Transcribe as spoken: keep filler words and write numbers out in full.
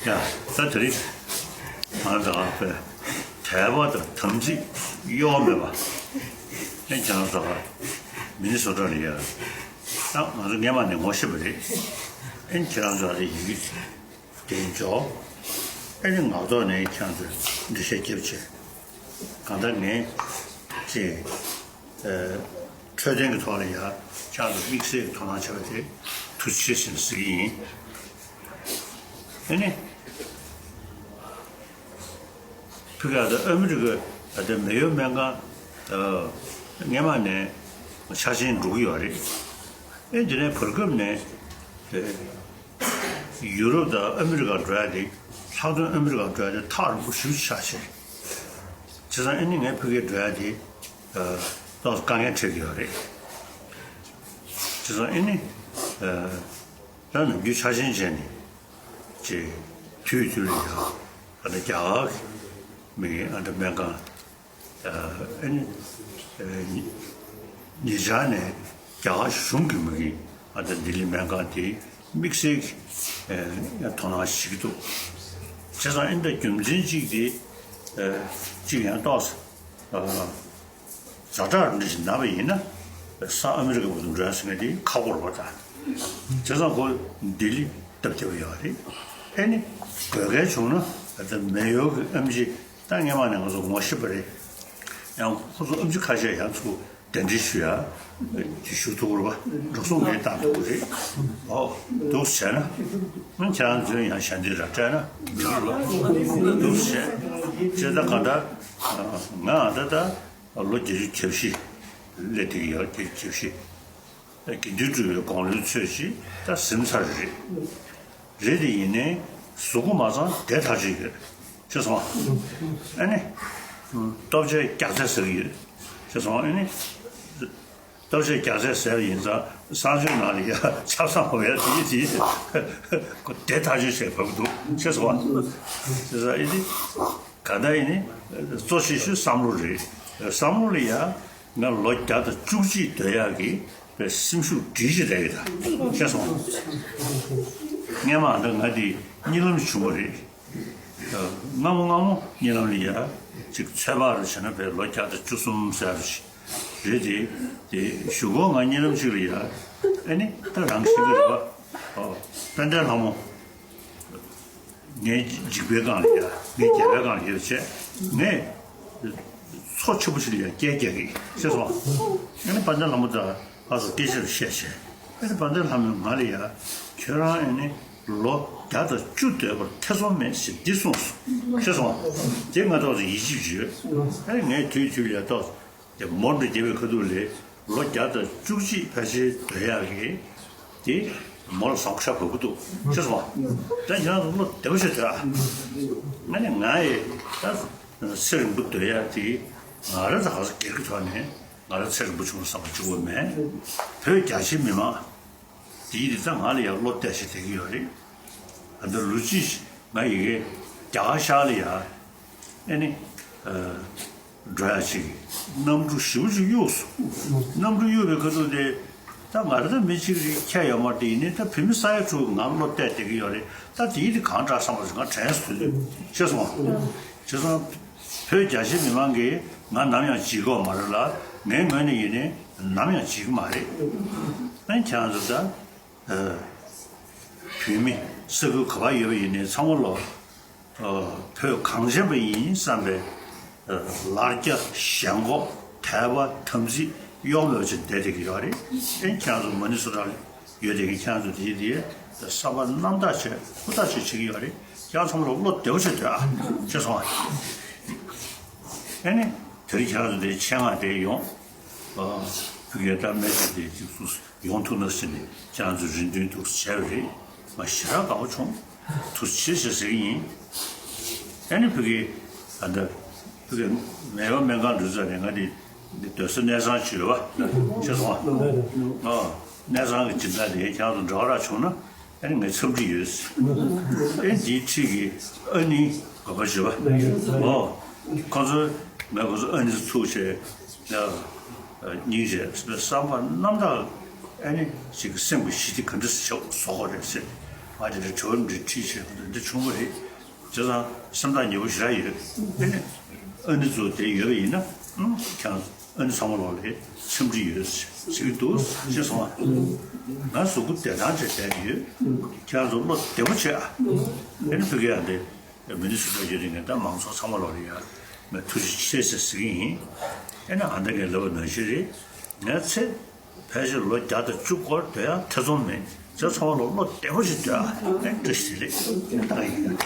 ཡ། ད་དེ་རིང་ང་ཚོ་དད་པ་དང་དམ་ཚིག་གཡོ་བ་མེད་པ། ཨེ་ཁྱེད་རང་ཚོ་མི་ནི་སོ་ཊ་ལ་ཡོད། ད་ང་ཚོ་སྔས་མ་ནས་ངོ་ཤེས་པ་རེད། ཨེ་ཁྱེད་རང་ཚོ་ལ་ཡི་གེ་དེ་འཇོག་ཨེ་ནི་ངག་ཐོག་ནས་ཁྱེད་རང་ཚོས་འགྲེལ་བཤད་རྒྱབ་བྱས། གང་ལྟར་ངས་ཅིག་ཨ་འཕྲོད་བསྟེན་གྱི་ཐོག་ལ་ཡ་ཁྱེད་རང་ཚོ་དམིགས་བསལ་གྱི་དོ་སྣང་བྱས་པ་དེ་ཐུགས་རྗེ་ཆེ་ཞེས་ཟེར་གྱི་ཡིན། ཨེ་ནི། ཕ་གི་ཨ་ད་ཨ་མི་རི་ཀ་ཨ་ད་མེ་ཡོ་སྨན་ཁང་ཨ་སྔས་མ་ནས་འཆར་ཅན་འགྲོ་གི་ཡོད་རེད། ཨེ་དེ་ནས་བར་སྐབས་ནས་ཨེ་ཡུ་རོབ་དང་ཨ་མི་རི་ཀ་འགྲོ་ཡ་དེ་ལྷག་དོན་ཨ་མི་རི་ཀ་འགྲོ་ཡ་དེ་ཐག་རིང་པོ་ཞེ་པོ་ཆགས་ཤག་བྱས་ཙང་ཨེ་ནི་ངས་ཕ་གིར་འགྲོ་ཡ་དེ་ཨ་ཏོག་ཙམ་དཀའ་ངལ་འཕྲད་ཀྱི་ཡོད་རེད། བྱས་ཙང་ཨེ་ནི་ཨ་ད་ནམ་རྒྱུན་འཆར་ཅན་བྱས་ནས་ཅིག་དུས་དུས་ལ་ཡ་ཨ་ད་རྒྱ་གར་གྱི་མི་ཨ་ད་སྨན་ཁང་ཨ་ཨེ་ནི་ཨ་ཉེ་ཆར་ནས་རྒྱ་གར་གཞུང་གི་མི་གིས་ཨ་ད་ལྡི་ལི་སྨན་ཁང་དེ་དམིགས་བསལ་གྱི་ཨ་དོ་སྣང་བྱེད་ཀྱི་འདུག་བྱས་ཙང་ཨེ་ནི་ད་རྒྱུ་མཚན་གཅིག་དེ་ཨ་གཅིག་ཡང་ཏོག་ཙམ་ཨ། ཛ་དྲག་འདྲ་ཞིག་ན་བ་ཡིན་ན་ས་ཨ་མི་རི་ཀ་བར་དུ་འགྲོ་ཡ་ཟེར་མཁན་དེ་ཁག་པོ་རེད་པ། ད་བྱས་ཙང་ཁོ་ལྡི་ལི་སྟབས་བདེ་པོ་ཡོད་རེད། ཨེ་ནི་དགོས་གལ་བྱུང་ན་ད་མེ་ཡོ་གི་ཨེམ་ཆི་ད་སྔས་མ་ནས་ང་ཚོ་ངོ་ཤེས་པ་རེད། ཡང་ཁོ་ཚོ་ཨེམ་ཆི་ཁ་ཤས་ཡང་ཚུར་གདན་འདྲེན་ཞུ་ཡ་དེ་ཞུ་ཐུབ་ཀྱི་རེད་པ། འགྲོ་སོང་ངས་བཏང་ཐུབ་ཀྱི་རེད། ཨོ་འདུག་བྱས་ན་ཨ་ཁྱེད་རང་ཚོས་ཡང་ཞལ་འདེབས་ར་སྤྲད་ན་འགྲིག་གི་རེད་པ། འདུག་བྱས་བྱས་ད་ག་ད་ང་ད་ད། ལོ་བརྒྱད་ཅུ་གྱ་བཞི་སླེབས་བསྡད་ཀྱི་ཡོད། བརྒྱད་ཅུ་གྱ་བཞི། དགེ་འདུན་གྲུབ་པའི་དགུང་ལོའི་ཚོད་ཅིག་ད་ཟིན་ཚར་རེད། རེད་དེ་ཡིན་ནའི་གཟུགས་པོ་མ་ཚང་བསྡད་ཐག་ཆོད་ཡོད། ཤེས་སོང་ཨ། ཨ་ནི། ལྟོ་ཆས་རྒྱགས་ཚད་ཟེར་གྱི་ཡོད། ཤེས་སོང་ཨ་ནི། ལྟོ་ཆས་རྒྱགས་ཚད་ཟེར་བ་ཡིན་ཙང་གསང་སྤྱོད་ནང་ལ་ཡ་ཆབ་གསང་འོ་ཡ་དེ་དེ་བསྡད་ཐག་ཆོད་བྱས་བབས་འདུག་ཤེས་སོང་ཨ། ཤེས་སོང་ཨ་ནི། ག་ད་ཡིན་ནི། གཙོ་ཆེ་ཤོས་བསམ་བློ་རེད། བསམ་བློ་ལ་ཡ་ང་ལོ་བརྒྱ་དང་བཅུ་གཅིག་སྡོད་ཡག་གི་པའི་སེམས་ཤུགས་སྒྲིལ་གྱི་རེད་ད། ཤེས་སོང་། སྔས་མ་ད་ང་འདི་གཉིད་ལམ་བྱུང་བ་རེད། སྔ་མོ་སྔ་མོ་གཉིད་ལམ་ལ་ཡ་ཅིག་ཚོད་དཔག་རུ་བྱས་ན་པའི་ལོ་བརྒྱ་དང་བཅུ་གསུམ་ཟེར་རུ་ཞིག་རེད་དེ། དེ་གཞུག་གུ་ང་གཉིད་ལམ་ཅིག་ལ་ཡ་ཨེ་ནི་ད་རང་ཤི་གི་རེད་པ། དཔལ་ལྡན་ལྷ་མོ། ངའི་འཇིགས་པའི་སྒང་ལ་ཡ། ངའི་རྒྱལ་བའི་སྒང་ལ་ཡ་བྱས། ངས་མཚོ་ཆེན་པོ་ཞིག་ལ་ཡ་སྐད་རྒྱག་གི་ཤེས་སོང་། ཨ་ནི་དཔལ་ལྡན་ལྷ་མོ་དང་ང་ཚོ་སྐད་ཆ་རེ་བཤད་བྱས། ཨ་ནི་དཔལ་ལྡན་ལྷ་མོས་ང་ལ་ཡ། ཁྱོད་རང་ཨ་ནི་ལོ་བརྒྱ་དང་བཅུ་སྡོད་པར་ཐེ་ཚོམ་མེད་ཞེས་འདི་གསུངས་སོ། ཤེས་སོང་། དེ་ང་ཏོག་ཙམ་ཡིད་ཆེས་བྱོས། ཨ་ནི་ངས་དུས་དུས་ལ་ཡ་ཏོག་ཙམ། དེ་མོ་འདྲ་རྒྱབ་པའི་ཁ་ཐུག་ལས་ལོ་བརྒྱ་དང་བཅུ་གཅིག་ཕལ་ཆེར་སྡོད་ཡག་གི་དེ་མོ་ལ་བཟང་པོ་ཤ་བབ་ཀྱི་འདུག་ཤེས་སོང་། ད་ཁྱེད་རང་ཚོ་བློ་བདེ་པོ་བྱས་སྡོད་ཨ། ང་ནི་ང་ཡི་ད་ཚེ་རིང་པོ་སྡོད་ཡག་དེ་ང་རང་ཚོ་ག་ཚོད་སྒེར་གྱི་ཐོག་ནས་ང་རང་ཚེ་རིང་པོ་བྱུང་བསམ་པ་གཅིག་པོ་མེད། བོད་རྒྱ་ཆེའི་མི་མང་དེ་ཡིན་དུས་ད་ང་ལ་ཡང་བློ་གཏད་བྱས་བསྡད་ཀྱི་ཡོད་རེད། ད་ལྟ་ལོ་གཅིག་ང་ཡི་གེ་རྒྱ་གར་ཤར་ལ་ཡ། ཨེ་ནི། ཨ། འགྲོ་ཡ་ཅིག་གནམ་གྲུ་ཞེ་པོ་ཅིག་གཡུགས་སོང་། གནམ་གྲུ་གཡུགས་པའི་ཁ་ཐུག་དེ། ད་ང་རང་ད་མི་གཅིག་རེད་ཁྱད་ཡོད་མ་རེད། དེ་ཡིན་ནའི་ད་བོད་མི་ས་ཡ་དྲུག་ང་བློ་གཏད་བསྡད་ཀྱི་ཡོད་རེད། ད་དེ་ཡིན་དེ་གང་དྲག་བསམ་པ་ཞིག་ང་དྲན་སོང་དུས་ཤེས་སོང་བ། བྱས་ཙང་། བོད་རྒྱ་ཆེ་མི་མང་གིས་ང་ནམ་ཡང་བརྗེད་ཀྱི་ཡོད་མ་རེད་ལ། ངའི་ངོས་ནས་ཡིན་ནའི་ནམ་ཡང་བརྗེད་ཀྱི་མ་རེད། ཨ་ནི་ཁྱེད་རང་ཚོ་ད། བོད་མི་ས་ཁུལ་ག་པར་ཡོད་པ་ཡིན་ནའི་ཚང་མ་ལོ། བོད་གངས་ཅན་པ་ཡིན་བསམ་པའི་ལར་རྒྱ་ཞེན་ཁོག་དད་པ་དམ་ཚིག་གཡོ་མེད་ཅིག་བསྡད་བསྡད་ཀྱི་ཡོད་རེད། ཨེ་ཁྱེད་རང་ཚོ་མ་ནི་སུ་ར་ཡོད་བསྡད་མཁན་ཁྱེད་རང་ཚོ་དེ་དེ་བསམ་པ་རྣམ་དག་བྱས་ཧུར་ཐག་བྱས་བྱེད་ཀྱི་ཡོད་རེད། ཁྱེད་རང་ཚང་མ་ལ་བློ་བདེ་པོ་བྱས་སྡོད་ཨ། ཤེས་སོང་ཨ། ཨེ་ནི་དེ་རིང་ཁྱེད་རང་ཚོ་དེ་ཆེད་མངགས་དེ་ཡོང་། ཨ། ཕ་གིའི་ད་སྨན་ཞབས་དེ་ཅིག་སུ། ཡོང་ཐུབ་ན་ཟེར་ནས་ཁྱེད་རང་ཚོས་རེ་འདུན་འདུག་བྱས་པ་རེད། ང་ཞེ་དྲག་དགའ་པོ་བྱུང་། ཐུགས་རྗེ་ཆེ་ཟེར་གྱི་ཡིན། ཨ་ནི་ཕ་གི་ཨ་ད་ཕ་གི་མེ་ཡོ་སྨན་ཁང་འགྲོ་ས་ནས་ང་འདི་འདི་སྡོད་ས་གནས་ཚང་ཅིག་ཡོད་པ་ཤེས་སོང་ཨ། ཨ་གནས་ཚང་གི་སྦྱིན་བདག་དེ་ཁྱེད་རང་ཚོ་འབྲེལ་བ་རག་བྱུང་ན་ཨ་ནི་ངས་འཚམས་འདྲི་ཡོད། ཨེ་འདིའི་འཁྲིས་ཀྱི་ཨ་ནི་དགོན་པ་ཞིག་ཡོད་པ། ཨོ་ཁོང་ཚོས་ང་ཁོང་ཚོ་ཨ་ནི་ཚུགས་བྱས། ཡ། སྙིང་རྗེ་བསམ་པ་རྣམ་དག་ཨ་ནི་ཞིག་སེམས་ཀྱི་ཞི་བདེ་ག་འདྲ་ཞིག་བཟོ་དགོས་རེད་ཟེར། ང་དེ་འདྲ་དྲི་བ་འདྲ་དྲིས་བྱས་འདི་བྱུང་བ་རེད། བྱས་ཙང་སེམས་ཐག་ཉེ་པོ་ཞེ་དྲག་ཡོད། ཨ་ནི་ཨ་ནི་ཚོ་དེ་ཡོད་པ་ཡིན་ན་ཁྱེད་རང་ཨ་ནི་ཚང་མ་ལོག་ལ་འཚམས་འདྲི་ཡོད་ཟེར་གྱི་འདུག་ཅེས་གསུངས་པ། ང་གཟུགས་པོ་བདེ་ཐང་ཅིག་བསྡད་ཡོད། ཁྱེད་རང་ཚོ་བློ་བདེ་པོ་བྱེད་ཨ། ཨ་ནི་ཕ་གི་ཡང་དེ་མི་ནི་སུ་འགྲོ་རྒྱུ་རེད། ངས་ད་མང་ཚོགས་ཚང་མ་ལོག་ལ་ཡ་ངས་ཐུགས་རྗེ་ཆེ་ཟེར་ཟེར་གྱི་ཡིན། ཨ་ནི་ཨ་མདའ་ངས་ལབ་པ་ནང་བཞིན་རེད། ངས་ཚེ་ཕལ་ཆེར་ལོ་བརྒྱ་དང་བཅུ་སྐོར་སྡོད་ཡང་ཐེ་ཚོམ་མེད། ཚེ་ཚང་མ་ལོ་བློ་བདེ་པོ་ཞིག་སྡོད་ཨ། ཨེ་བཀྲ་ཤིས་བདེ་ལེགས་ད་ག་ཡིན།